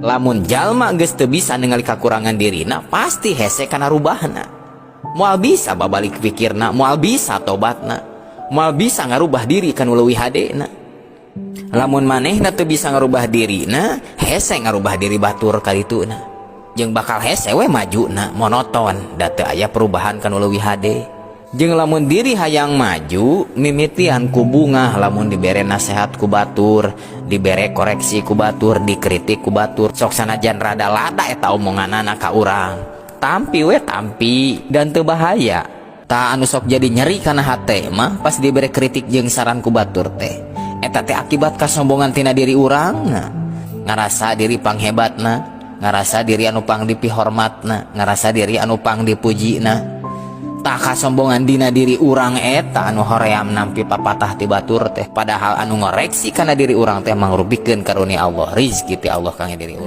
Lamun jalma geus teu bisa ningali kakurangan dirina, pasti hese kana rubahna. Moal bisa babalik pikirna, moal bisa tobatna, moal bisa ngarubah diri kanu leuwih hadena. Lamun manehna teu bisa ngarubah dirina, hese ngarubah diri batur kalituna. Jeung bakal hese we majuna, monoton, da teu aya perubahan kanu leuwih hade. Jeung lamun diri hayang maju, mimitian ku bungah lamun dibere nasehat ku batur, dibere koreksi ku batur, dikritik ku batur, sok sanajan rada lada eta omonganana ka urang. Tampi we tampi dan teu bahaya. Tah, anu sok jadi nyeri kana hate mah pas dibere kritik jeung saran ku batur teh. Eta teh akibat kasombongan tina diri urang. Ngarasa diri panghebatna, ngarasa diri anu pang dipihormatna, ngarasa diri anu pang dipujina. Tah, kasombongan dina diri urang eta anu hoream nampi papatah ti batur teh, padahal anu ngoreksi kana diri urang teh mangrupikeun karunia Allah, rizki ti Allah kangge diri urang.